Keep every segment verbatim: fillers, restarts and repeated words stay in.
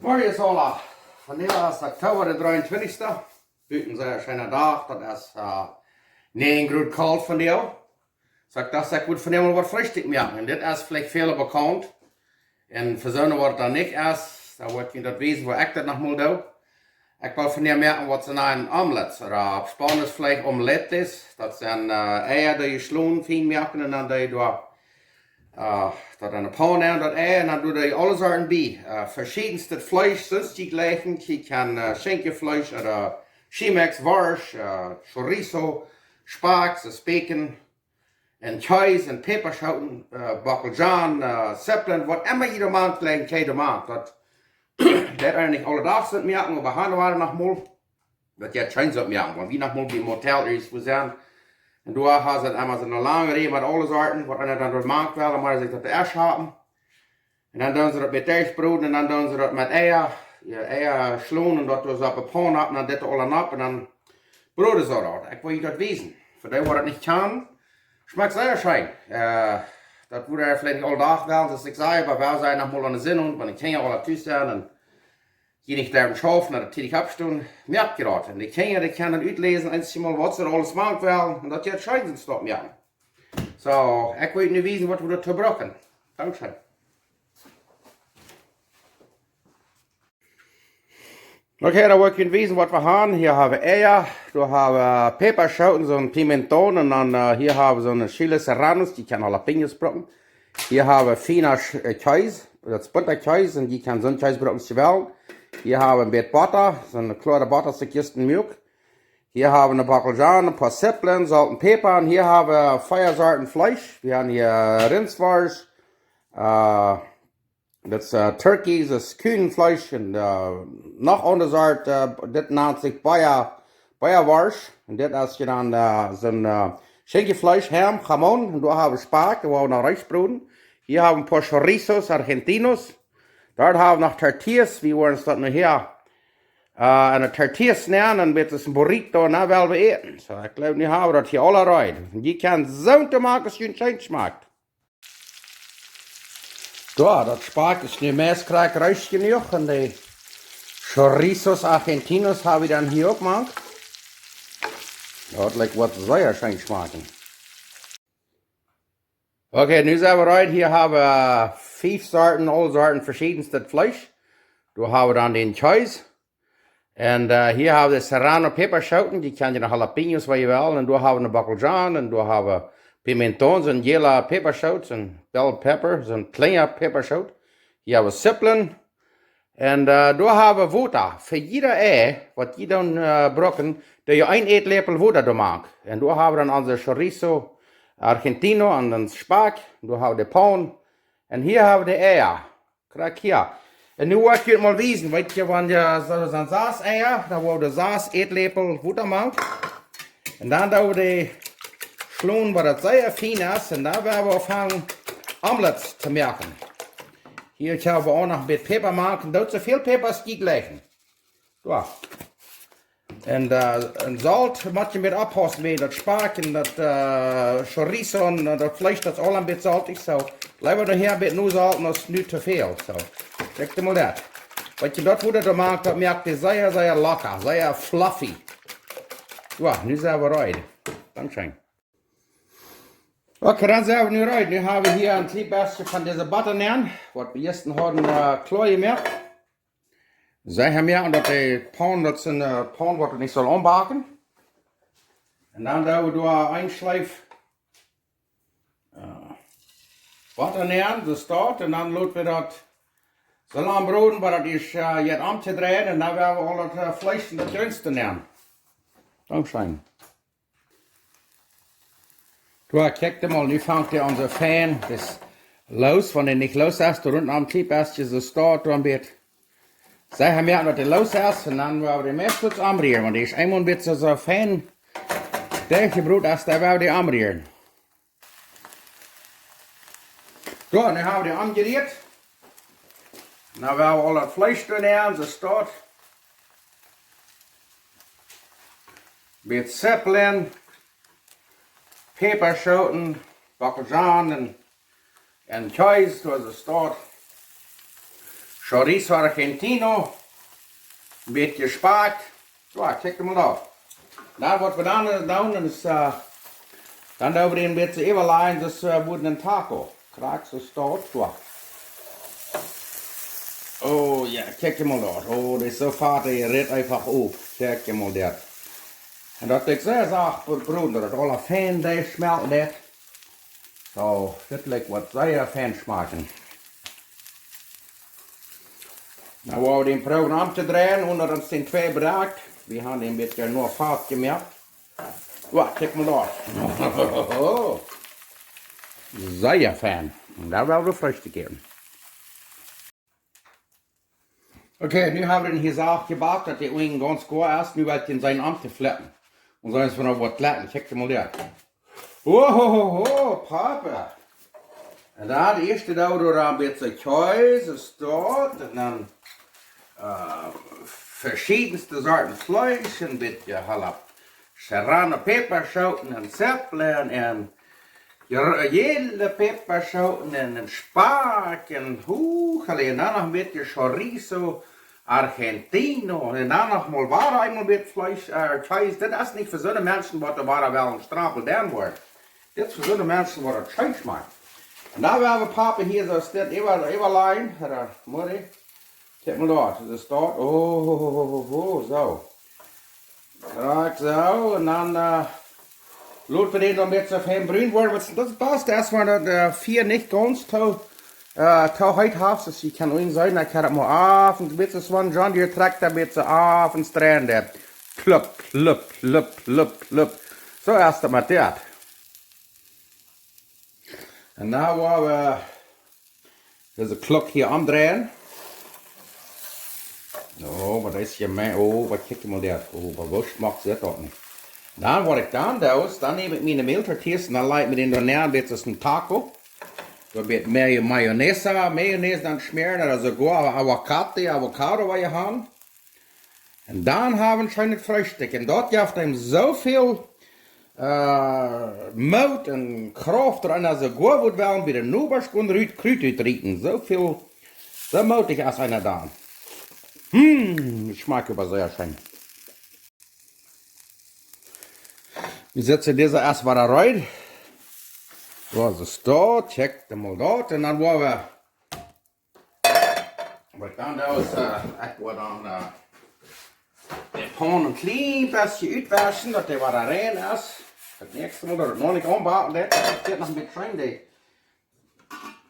Morjes aula. Vondoag es Oktoba de dreeuntwintichste. Buten sea scheena Dach, daut es, äh, näajen Grod kolt vondoag. Soo ekj docht, ekj wudd vondoag waut Freestikj moaken. Un dit es veleicht väle bekaunt. Un fa soone waut daut nich es, dan woa ekj junt daut wiesen, woo ekj daut noch mol doo. Ekj well vondoag moaken waut see nanen Omelets, ooda opp Spaunisch veleicht omelettes. Daut sent, äh, Eia, dee jeschlonen, fien moaken un dan dee doa, äh, daut en de Paun un daut Ei un dan doo dee aule Sorten bie. Äh, veschiedenstet Fleesch, soont jie jleichen, jie kjennen, äh, Schinkjefleesch ooda Schiemakj, Worscht, äh, Chorizo, Spakj, soo Spakjen, un Kjees un Päpaschooten, äh, Bockelzhonen, äh, Zippeln, waut emma jie doa mank jleichen, kjenn jie doa mank. Daut, daut es nich aule Dach soont moaken, oba han wie noch mol. Daut jeit scheen soont moaken, wan wie noch mol biem Motel irjentwua sent. Un doa ha see emma soone lange Rieej met aule Sorten, waut eena dan doa mank well, dan mott hee sikj daut ieescht haben. Un dan doonen see daut met Deich broden un dan doonen see daut met Eia, jo, Eia schlonen un daut doa soo opp de Paun opp un dan dit aula opp un dan broden see daut. Ekj well junt daut wiesen. Fa dee waut daut nich kjanen, schmakjt sea scheen. Äh, daut wudd veleicht nich aule Dach wellen, soo aus ekj säd, oba wie sent noch mol aun de Sinn un wan de Kjinja aula tus sent un jie nich derwen schaufen, daut tiedich oppstonen, moakt jie daut. Un de Kjinja, dee kjennen utläsen, eensjemol waut see aules mank wellen, un daut jeit scheen soont moaken. Soo, ekj well junt nu wiesen waut wie doatoo brucken. Dankscheen. Okay, dan well ekj junt wiesen waut wie han. Hia ha wie Eia, doa ha wie Päpaschooten, soon Pimentón, un dan, äh, hia ha wie soone Chile Serranos, jie kjennen Jalapeños brucken. Hia ha wie fiena Sch-, äh, Kjees, daut es bunta Kjees, un jie kjennen soon Kjees brucken aus jie wellen. Hia ha wie een bät Botta, soone kloare Botta, soo aus ekj jistren muak. Hia ha wie een Bockelzhon, een poa Zippeln, Solt un Päpa. Un hia ha wie vea Sorten Fleesch. Wie han hia Rintsworscht, äh, daut es, äh, Turkey, daut es Kunenfleesch un, äh, noch aundre Sort, äh, dit nant sikj Boya, Boya Worscht. Un dit es hia dan, äh, soon, äh, Schinkjefleesch, Ham, Jamón. Un doa ha wie Spakj, doa woa wie noch Reis broden. Hia ha wie een poa Chorizos Argentinos. Doa ha wie noch Tortillas, wie woaren daut nohäa, äh, enne Tortillas nämen, un met een burrito, un dan well wie äten. Soo, ekj jleew, nu ha wie daut hia aula reed. Un jie kjennen soont moaken aus junt scheen schmakjt. Soo, daut Spakj es nu meist krakjt reed jenuach. Un de Chorizos Argentinos ha wie dan hia uk mank. Daut lat waut sea scheen schmakjen. Okay, nu sent wie reed. Hia ha wie, äh, fief Sorten, aule Sorten veschiedenstet Fleesch. Doa ha wie dan dän Kjees. Un, äh, hia ha wie de Serrano Päpaschooten, jie kjennen je noch Jalapeños, waut jie wellen. Un doa ha wie een Bockelzhon, un doa ha wie Pimentón, soon jäla Päpaschoot, soon bell pepper, soon kjleena Päpaschoot. Hia ha wie Zippeln. Un, äh, doa ha wie Wota. Fa jieda Ei, waut jie dan, äh, brucken, doo jie een Ätläpel Wota doa mank. Un doa ha wie dan onse Chorizo Argentino un dan Spakj. Doa ha wie de Paun. Un hia ha wie de Eia. Krakjt hia. Un nu well ekj junt mol wiesen, weet jie, wan jie soo soone sas Eia, dan woa wie sas Ätläpel Wota mank. Un dan doo wie dee schlonen, waut daut sea fien es. Un dan woa wie aunfangen, Omelets to moaken. Hia ha wie uk noch een bät Päpa mank. Un doot soo väl Päpa aus jie jleichen. Soo. Un, äh, un Solt, mott jie met oppaussen, met daut Spakj un daut, äh, Chorizo un, äh, daut Fleesch, daut es aul een bät soltich, soo. Leewa nohäa een bät nosolten aus nu too väl, soo. Kjikj mol daut. Waut jie doa Wota doa mank, daut moakt dee sea, sea locker, sea fluffy. Soo, nu sent wie reed. Dankscheen. Okay, dan sent wie nu reed. Nu ha wie hia een kjlien bät von dise Botta nenn, waut wie jistren hauden, äh, kloa jemoakt. See ha wie aun daut de Paun, daut es een, äh, Paun, waut nich saul aunbacken. Un dan doo wie doa een Schleef, äh, Botta nenn, daut es daut. Un dan lot wie daut soo lang broden, bat daut es, äh, jeit omtodreien. Un dan woa wie aul daut, äh, Fleesch un daut Jreens nenn. Dankscheen. Doa, kjikj mol, nu fangt dee aun soo fein, daut es loos, wan dee nich loos es, doa runt aum Kjliep es, soo staut, doa een bät. See ha wie aun daut dee loos es, un dan woa wie dee meist omrieren, wan dee es eemol een bät soo, soo fein derchjebrot es, dan woa wie dee omrieren. Soo, nu ha wie dee omjerieet. Nu woa wie aul daut Fleesch doa nenn, soo staut. Bät Zippel, Päpaschoten, Bockelzhonen un Kjees, soo aus et steit. Chorizo Argentino, een bät Spakj. Jo, kjikj mol doa. Dan waut wie dan doonen es, äh, dan doo wie dän een bät äwalajen, daut, äh, woat een Taco. Krakjt soo stoakj, jo. Oh jo, kjikj mol doa. Oh, daut es soo fat, dee rit eefach opp. Kjikj mol doa. Un daut es sea sacht broden, daut daut aula fein deed schmelten deit. Soo, dit lat waut sea fein schmakjen. Nu woa wie dän proowen omtodreien, onen daut ons dän twee brakjt. Wie haben dän een bät noch fat jemoakt. Jo, kjikj mol doa. Sea fein. Un doa woa wie Freestikj jäwen. Okay, nu hab wie dän hia sacht jebackt, daut dee unjen gaunz goa es. Nu well ekj dän seenen omtoflippen. Un soo es von waut letten. Kjikj mol doa. Ohohoho, Papa. Un dan daut ieeschte doo wie doa een bät Kjees, Stoot, un dan, äh, veschiedenste Sorten Fleesch, een bät Jalap-, Serrano Päpaschooten un Zippel un jr-, jäle Päpaschooten un, un Spakj un Huchele. Un dan noch een bät Chorizo Argentino. Un dan noch mol wada eemol een bät Fleesch, äh, Kjees. Dit es nich fa soone Menschen waut doa wada wellen Strampel doonen woaren. Dit es fa soone Menschen waut daut scheen schmakjt. Un dan woa wie Papa hia soo dit äwa, äwalajen. Doa, Mutti. Kjikj mol doa, daut es daut. Oh, oh, oh, oh, oh, soo. Krakjt soo, un dan, äh, lot wie dän dan een bät fein brun woaren. Waut, daut es best, daut wan daut, äh, Fia nich gaunz too, äh, too heet haft, soo aus jie kjennen seenen, dan kjenn daut mol auf, un een bät soo aus een John Deere Trakjta, een bät auf un dreien, dee klup, klup, klup, klup, klup. Soo es daut met dit. Un dan woa wie dise Kluck hia omdreien. Oh, waut es hia mea? Oh, waut, kjikj mol doa. Oh, waut Wust moakt, sitt daut nich. Dan waut ekj dan doo, es, dan näm ekj miene Mältortillas un dan laj ekj mie dän doa nenn, een bät aus een Taco. Doa met Mayo-, Mayonesa, Mayonnaise dan schmäaren, ooda soogoa Aguacate, Avocado, waut jie haben. Un dan hab wie een scheenet Freestikj. Un daut jeft eenem soo väl, äh, Moot un Krauft, daut eena soogoa woat wellen bie de Nobasch gonen Krut utrieten. Soo väl, soo mootich es eena dan. Hm, schmakjt oba sea scheen. Wie setten dise ieescht wada rein. Soo, soo es daut. Kjikj mol doa. Un dan woa wie Waut dan doo wie, äh, ekj woa dan, äh, de Paun een kjlien bät utwauschen, daut dee wada rein es. Daut näakjste Mol, daut et noch nich aunbacken deit, daut deit noch een bät scheen, dee.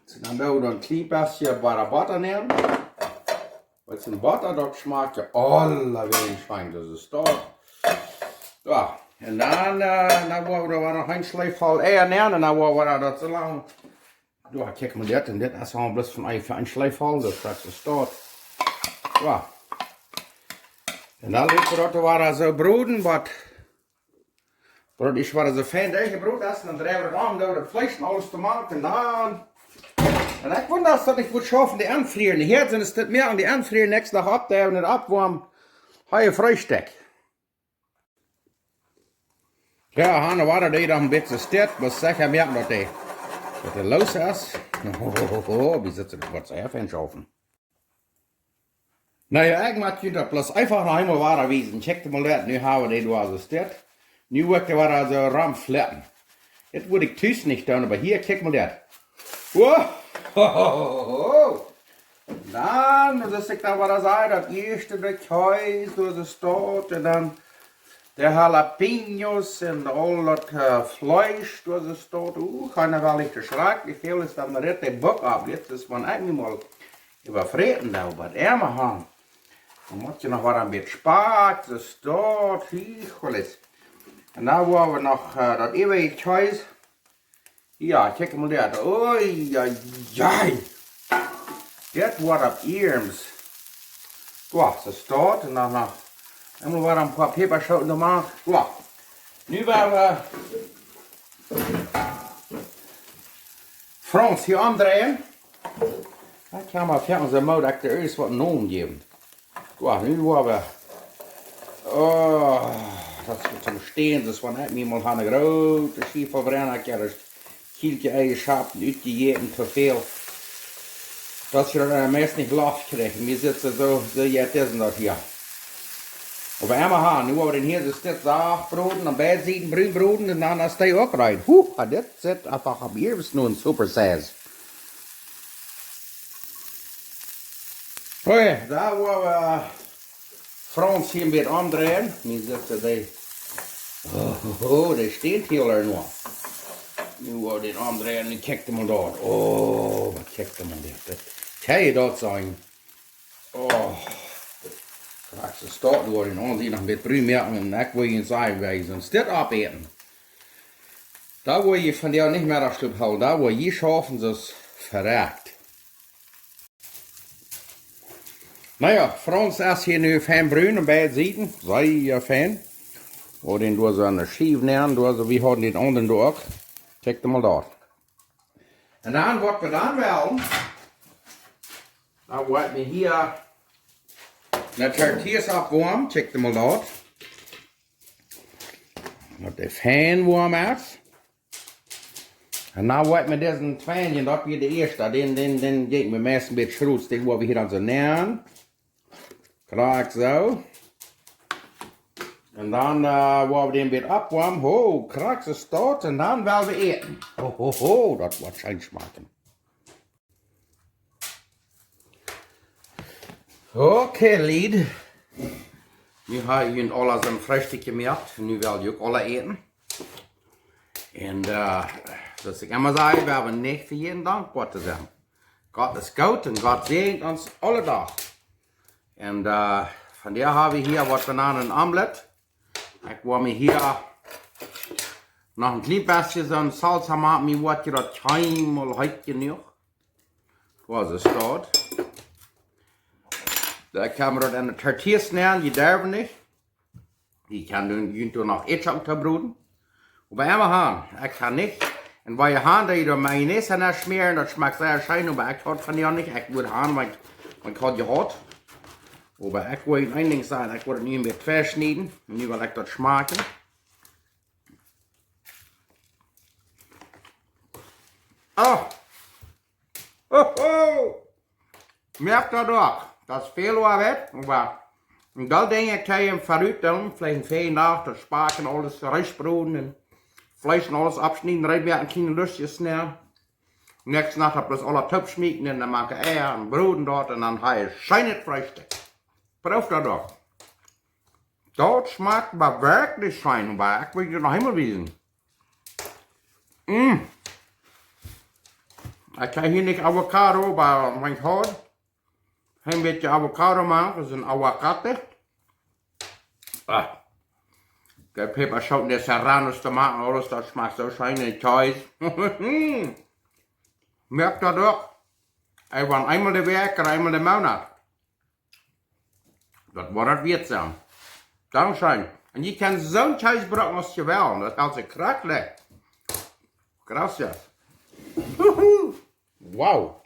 Soo, dan doo wie dan een kjlien bät wada Botta nämen. Waut es een Botta, daut schmakjt je aulawäajen scheen, daut es daut. Jo, un dan, äh, dan woa wie doa noch een Schleefel Eia nämen un dan woa wie daut soo lang Jo, kjikj mol dit, un dit es aul bloos von een, von een Schleefel, daut es daut. Jo. Un dan lot wie daut wada soo broden, waut, waut es wada soo fein derchjebroden es, un dan dreien wie daut om, daut Fleesch un aules to moaken, un dan, un ekj wunda, aus daut nich woat schaufen, dee enfrieren. Hia sent et dit mea aun dee enfrieren, näakjsten Dach oppdeiwen un oppwoamen. Hia Freestikj. Jo, han wie wada dee dan een bät stit, mott secha moaken daut dee, daut dee loos es. Ho, ho, ho, ho, wie sitt daut, waut see fein schaufen. Na jo, ekj mott junt daut bloos eefach noch eemol wada wiesen. Kjikj mol daut, nu hab wie dee doa soo stit. Nu woa ekj dee wada soo romflippen. Dit wudd ekj tus nich doonen, oba hia, kjikj mol daut. Wow! Dan, daut es, ekj dan wada saj, daut ieeschte de Kjees, daut es daut, un dan de Jalapeños un aul daut, äh, Fleesch, daut es daut. Uh, kjeena well nich schrakjlich väl, es dan de Ritt de Buck opp. Dit es, wan ekj mie mol äwafräten doo, waut emma han. Dan mott je noch waut een bät Spakj, daut es daut, hiecholis. Un dan woa wie noch, äh, daut äwaje Kjees Jo, kjikj mol dit. Oi, oi, oi. Dit woat opp iems. Doa, soo staut. Un dan noch eemol waut een poa Päpaschoten doa mank. Doa. Nu woa wie Frauns hia aundreien. Ekj ha mau foaken soo Moot, ekj dee ieescht waut Nomen jäwen. Jo, nu woa wie, oh, daut es toom Stäakjen, daut es wan ekj mie mol ha ne groote Schiew vebrennt, ekj ha daut Kjielkje Eia jeschauft, utjejäten, too väl. Daut jie daut meist nich Loft kjrieen. Wie sitten soo, soo jeit daut hia. Oba emma han, nu woa wie dän hia soo dit sacht broden un beid Sieden brun broden un dan es dee uk rein. Huh, dit sitt eefach opp hia, es nu een Super Size. Okay, dan woa wie Franz hia een bät omdreien. Nu sitt dee. Oh, oh, oh, dee steit hia aul noch. Nu woa wie dän omdreien, nu kjikj mol daut. Oh, waut kjikj mol daut. Daut kjenn jie daut seenen. Oh, krakjt soo steit, woa wie dän aundren noch een bät brun moaken un ekj woa junt sajen, woo jie soont dit oppäten. Doa woa jie vondoag nich mea daut Schlup hoolen, doa woa jie schaufen, soo aus verrekjt. Na jo, Franz es hia nu fein brun aun beid Sieden. Sea fein. Woa wie dän doa soo aun de Schiew nämen, doa soo, wie hauden dän aundren doa uk. Kjikj mol daut. Un dan, waut wie dan wellen, dan woa wie hia de Tortillas oppwoamen. Kjikj mol daut. Daut dee fein woam es. Un dan woa wie met disen Tweinj, daut wia de ieeschta, dän, dän, dän jeit mie meist een bät schrots, dän woa wie hia dan soo nämen. Krakjt soo. Un dan, äh, woa wie dän bät oppwoamen. Ho, krakjt soo steit. Un dan well wie äten. Ho, ho, ho, daut woat scheen schmakjen. Okay, Lied. Nu ha jie aula soon Freestikj jemoakt. Nu well jie uk aula äten. Un, äh, soo aus ekj emma saj, wie haben nich fa jieda dankboa to sennen. Gott es goot un Gott säajent ons aule Doag. Un, äh, vondoag ha wie hia waut Bananen Omelett. Ekj woa mie hia noch een kjlien bät soon Salsa moaken, mie woat daut kjeenmol heet jenuach. Doa es daut. Doa kjenn wie daut en de Tortillas nämen, dee derwen nich. Dee kjenn wie, jie kjennen doa noch Ätschoken too broden. Oba emma han, ekj kjenn nich. Un woo jie han, daut jie doa Mayonnaise aun schmäaren, daut schmakjt sea scheen, oba ekj haud von dee nich. Ekj wudd han, wan, wan ekj haud jehaut. Oba ekj well junt een Dinkj sajen, ekj woa nu een bät Fleesch schnieden. Un nu well ekj daut schmakjen. Oh! Ho, ho! Moakt daut uk. Daut es väl Oabeit, oba daut Dinkj kjenn jie verut doonen, veleicht een Fäajen Dach, daut Spakj un aules rutbroden un Fleesch un aules oppschnieden, reed moaken, kjliene Lüstjes nämen. Näakjste Nacht daut bloos aula toop schmieten un dan moaken Eia un broden daut un dan ha jie scheenet Freestikj. Prooft daut uk. Daut schmakjt oba werkjlich scheen, oba ekj well junt noch eemol wiesen. Mm. Ekj hab hia nich Avocado, oba wan ekj haud, hab een bät Avocado mank, daut es een Aguacate. Ah. De Päpaschooten, de Serranos, Tomaten, aules, daut schmakjt soo scheen, de Kjees. Moakt daut uk. Eefach eemol de Wäakj ooda eemol de Moonat. Daut woat daut wieet sennen. Dankscheen. Un jie kjennen soon Kjees brucken aus jie wellen. Daut es krakjt lecker. Gracias. Wow.